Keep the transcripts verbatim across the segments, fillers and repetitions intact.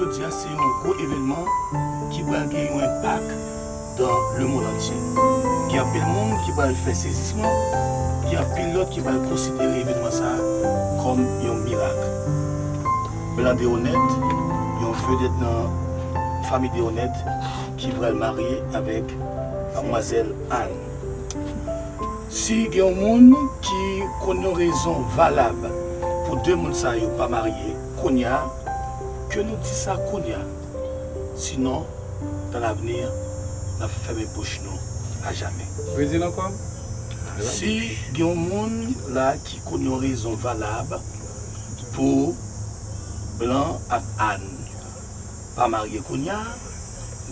Jodi a se yon gwo evènman ki pral gen yon enpak dans le monde entier. Gen anpil moun ki pral fè sezisman, gen anpil lòt ki pral konsidere evènman sa a kòm yon mirak. Blan Deronette, yon vedèt nan fanmi Deronette, ki pral marye avèk madmwazèl Anne. Si gen yon moun ki konn yon rezon valab pou de moun sa yo pa marye kounye a, ke nou di sa kounye a. Sinon, dans l'avenir, n ap fèmen bouch nou ajamè. Redi l ankò. Si gen yon moun la ki konn yon rezon valab pou Blan ak Anne pa marye kounye a,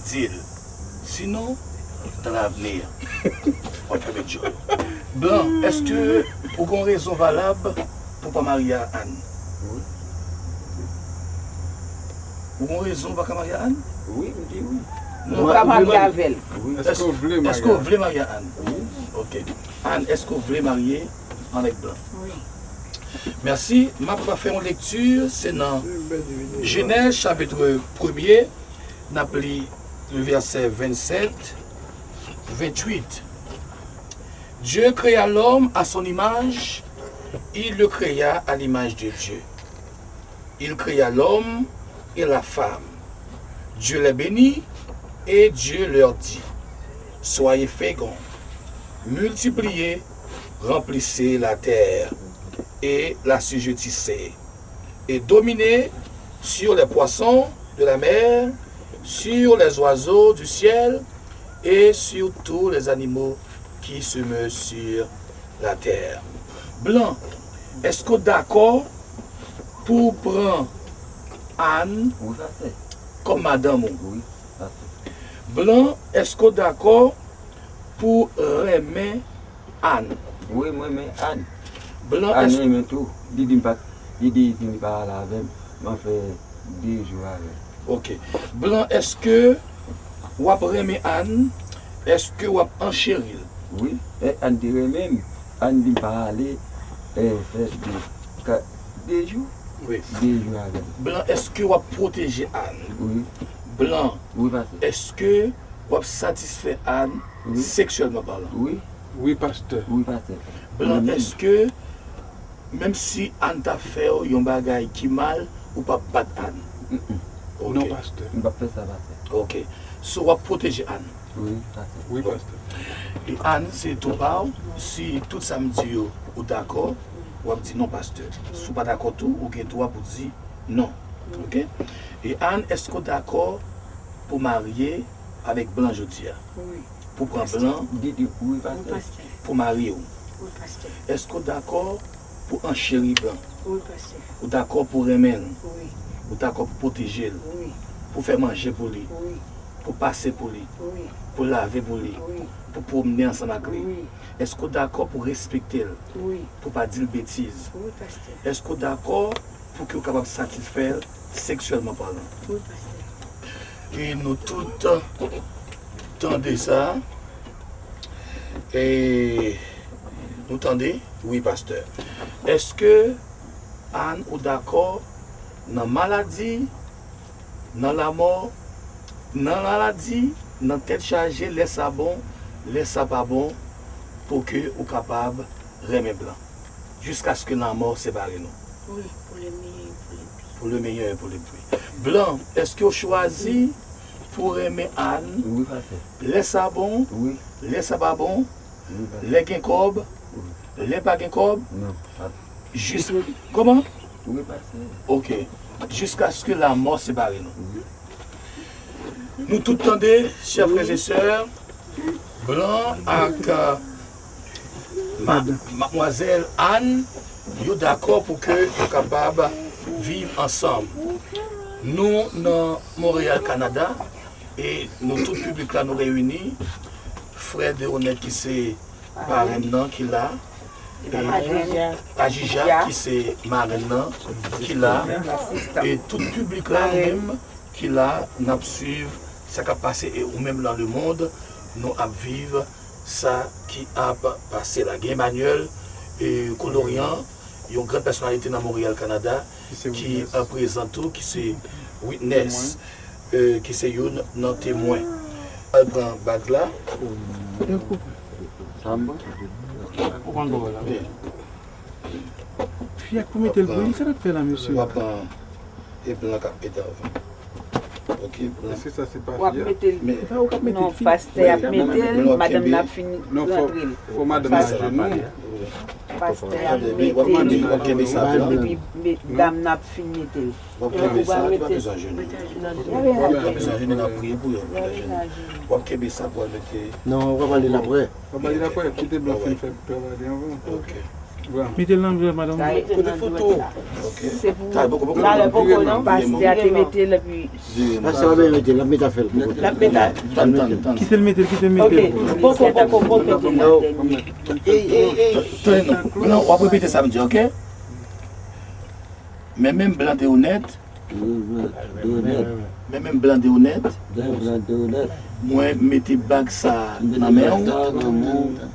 di l. Sinon, dans l'avenir, w ap fèmen djòl. Blan, èske ou gen yon rezon valab pou w pa marye a Anne? Ou gen yon rezon ou pa ka marye a Anne? Wi, m di wi. Non, ou ka marye avè l. Èske w vle marye a Anne? Wi. Ok. Anne, èske w vle marye avèk Blan? Wi. Mèsi. M ap fè yon lekti, se nan Jenèz chapit premye, n ap li le vèsè vennsèt, venntuit. Dieu créa l'homme à son image, il le créa à l'image de Dieu. Il créa l'homme et la femme. Dieu les bénit et Dieu leur dit, soyez féconds, multipliez, remplissez la terre et l'assujettissez, et dominez sur les poissons de la mer, sur les oiseaux du ciel et sur tous les animaux qui se meut sur la terre. Blan, èske w dakò pou w pran Anne kòm madanm ou? Blan, èske w dakò pou w renmen Anne? Wi, m renmen Anne. Blan, Anne renmen tou. Li di m pa, li di li pa ale avè m. M ap fè de jou avè l. Ok. Blan, èske w ap renmen Anne? Èske w ap ancheri l? Wi, e Anne te renmen m. Anne di m pa ale, e, fè de, ka, de jou. Wi. De jou avè l. Blan, èske w ap pwoteje Anne? Wi. Blan, wi, pastè. Èske w ap satisfè Anne seksyèlman palan? Wi. Wi, pastè. Wi, pastè. Blan, èske menm si Anne ta fè w yon bagay ki mal, ou p ap bat Anne? Mm-mm. Ok. Non, pastè. M p ap fè sa, pastè. Ok. So, w ap pwoteje Anne? Wi, pastè. Wi, pastè. E Anne, se tou pa w. Si tout sa m di yo, ou dakò, w ap di non, pastè. Si w pa dakò tou, ou gen dwa pou di non. Ok? E Anne, èske w dakò pou w marye avèk Blan jodi a? Wi. Pou pran Blan pou mari w? Wi, pastè. Èske w dakò pou ancheri Blan? Wi, pastè. Ou dakò pou renmen l? Wi. Ou dakò pou pwoteje l? Wi. Pou fè manje pou li? Wi. Pou pase pou li? Wi. Pou lave pou li? Wi. Pou pwomne ansanm ak li? Wi. Èske w dakò pou respekte l? Wi. Pou pa di l betiz? Wi, pastè. Èske w dakò pou ke w kapab satisfè l seksyèlman palan? Wi, pastè. E nou tout tande sa. E nou tande? Wi, pastè. Èske Anne ou dakò nan maladi, nan lanmò, nan maladi, nan tèt chaje, lè sa bon, lè sa pa bon, pou ke ou kapab renmen Blan? Jiskaske lanmò separe nou. Wi, pou le meilleur et pour le pire. Pou le meilleur et pour le pire. Blan, èske w chwazi pou renmen Anne? Wi, pastè. Lè sa bon? Wi. Lè sa pa bon? Wi, pastè. Lè gen kòb? Wi. Lè pa gen kòb? Non, pastè. Jis, kòman? Wi, pastè. Ok. Jiskaske lanmò separe nou. Wi. Nou tout tande, chè frè e sè, Blan ak, euh, ma-, madmwazèl Anne, yo dakò pou ke yo kapab viv ansanm. Nou nan Monreyal, Kanada, e nou tout piblik la nou reyini. Frè Deronette ki se parenn nan ki la, e Ajija ki se marenn nan ki la, e tout piblik la nou menm ki la, n ap swiv sa k ap pase, e ou menm nan lemonn, nou ap viv sa ki ap pase la. Gen Emmanuel, e, Colorian, yon gran pèsonalite nan Monreyal, Kanada, ki prezan tou, ki se Witness, euh, ki se youn nan temwen. Al pran bag la. Ou konn bagay la. Fi a k pou mete l pou li, sa l ap fè la, mesye? W ap pran e blan k ap mete avan. Ok, blan. Èske sa se pa W ap fi a? mete l. Men E pa ou k ap mete Non, l, fi. pastè ap mete l, madanm nan ap fin Non, fò, rantre l. Fò madanm nan ajenou. Pastè ap Tande, men w ap mande, w ap kenbe sa mete l, blan. epi me- dam nan ap fin mete l. W ap kenbe sa, li pa bezwen ajenou. W ap bezwen ajenou, n ap priye pou yo. W ap kenbe sa pou al mete. Non, w ap ale l apre. W ap ale l apre, kite blan fin fè travay li anvan. Ok. Blan. Mete l nan blan, madanm. Kote foto? Ok. Se pou Talè poko poko talè poko non, pastè pastè a te mete l epi Pastè a ben mete l, l ap mete afè l pou kote. l ap mete a. Tann, tann, tann. Kite l mete l, kite l mete l. Poko poko poko mete l nan dènye. Ey, ey, ey. Tande non, blan, w ap repete sa m di, ok? Men menm blan te onèt, Deonèt. men menm blan te onèt, Deonèt. mwen mete bag sa nan men w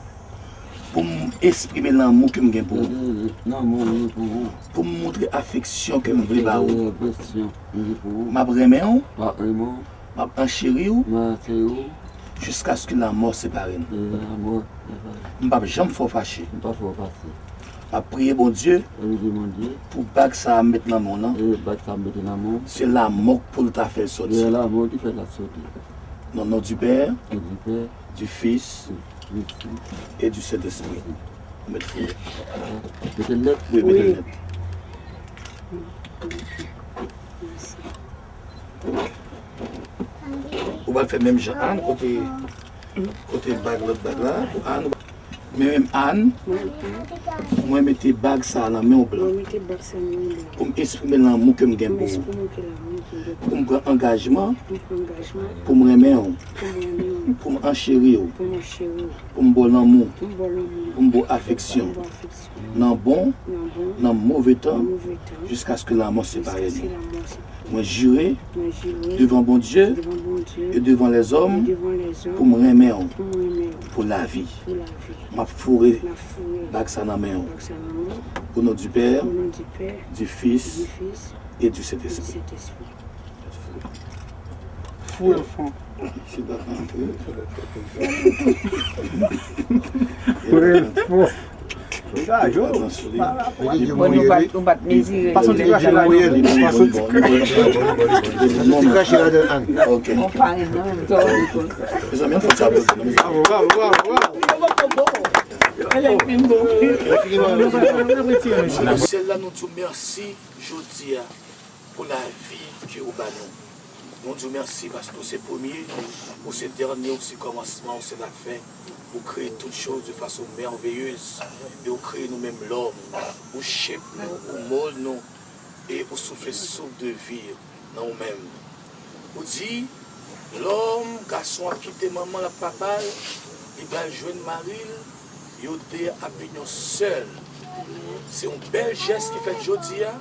pou m eksprime lanmou ke m gen pou ou, Lanmou wi pou ou. Pou m montre afeksyon ke m vle ba ou. Afeksyon m gen pou ou. M ap renmen w, M ap renmen w. M ap ancheri w M ap ancheri w. Jiskaske lanmò separe nou. E lanmò separe. M p ap janm fè w fache. M p ap fè w fache. M ap priye Bondye M ap priye Bondye. Pou bag sa a m met nan men w lan. E bag sa a m mete nan men w. Se lanmò k pou l ta fè l soti. E lanmò ki fè l ap soti. Nan non du Père, Nan du Père, du Fils du Fils, et du Saint-Esprit. Ou met fou. Mete l nèt. Wi, mete l nèt. Ou pral fè menm jan Ann, kote, kote bag, lòt bag la, pou Ann. Men menm Ann, mwen mete bag sa a nan men w blan. Mwen mete bag sa nan men w blan. Pou m eksprime lanmou ke m gen Pou m pou ou. eksprime ke lanmou ke m gen pou Pou m pran angajman, Pou m pran angajman, pou m renmen w, pou m renmen w, pou m ancheri w, pou m ancheri w, pou m ba w lanmou, pou m ba w lanmou, pou m ba w pou afeksyon, m ba w afeksyon, nan bon, nan bon, nan move tan, nan move tan, jiskaske lanmò separe jiskaske nou. lanmò separe. Mwen jire Mwen jire devan Bondye devan Bondye e devan lèzòm e devan lèzòm pou m renmen w pou m renmen w pou lavi. Pou lavi. M ap foure M ap foure bag sa nan men w. Bag sa nan men w. Au nom du Père, Au nom du Père, du Fils du Fils et du et du Saint-Esprit. Saint-Esprit. Foure l fon. Se pa antre. Foure l fon. Bon, nou pa t nou pa t mezire. Pase yon ti krache ladan. Ti krache ladan Ann. Ok. Konpare nan menm tan. Mezanmi, ann fè sa pou nou. Bravo, bravo, bravo, bravo. Nan syèl la, nou di w mèsi jodi a pou lavi ke ou ba nou. Nou di w mèsi paske ou se premye, ou se dènye, ou se kòmansman, ou se lafen. Ou kreye tout choz de fason mèveyez e ou kreye nou menm lòm. Ou shape nou, ou mold nou e ou soufle souf de vi nan ou menm. Ou di, lòm, gason ap kite manman l ak papa l, li pral jwenn mari l, yo de ap vin yon sèl. Se yon bèl jès ki fèt jodi a,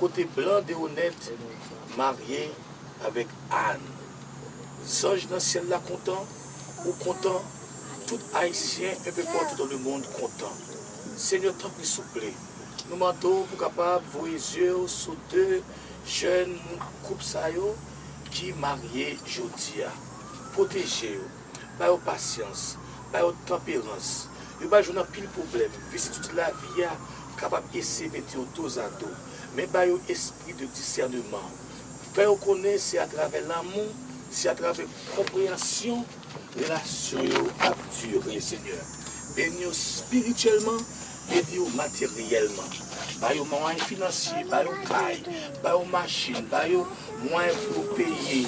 kote blan de onèt marye avèk Ann. Zanj nan syèl la kontan, ou kontan, tout Ayisyen enpe patou dans le monde kontan. Senyè, tanpri, souple, nou mande w pou kapab voye zye w sou de jèn moun koup sa yo ki marye jodi a. Pwoteje yo, ba yo pasyans, ba yo tanperans. Yo pral jwenn anpil pwoblèm. Visidite lavi a kapab eseye mete yo dozado, men ba yo espri de disèneman. Fè yo konnen se atravè lanmou, se atravè konpreyansyon relasyon yo ap dire, Senyè. Beni yo espirityèlman, beni yo materyèlman. Ba yo mwayen finansye, ba yo kay, ba yo machin, ba yo mwayen pou yo peye.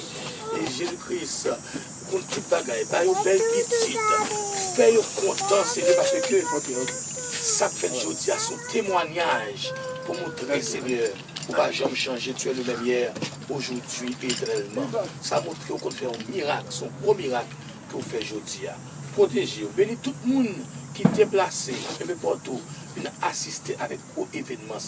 E Jezi Kris konn tout bagay. Ba yo bèl pitit. Fè yo kontan, Senyè, paske sa k fèt jodi a se yon temwayaj pou montre, Senyè, ou pa janm chanje, tu es le même hier, aujourd'hui et éternellement. Sa montre ou konn fè yon mirak, se yon gwo mirak ke w fè jodi a. Pwoteje yo. Beni tout moun ki deplase, enpe patou, vin asiste avèk gwo evènman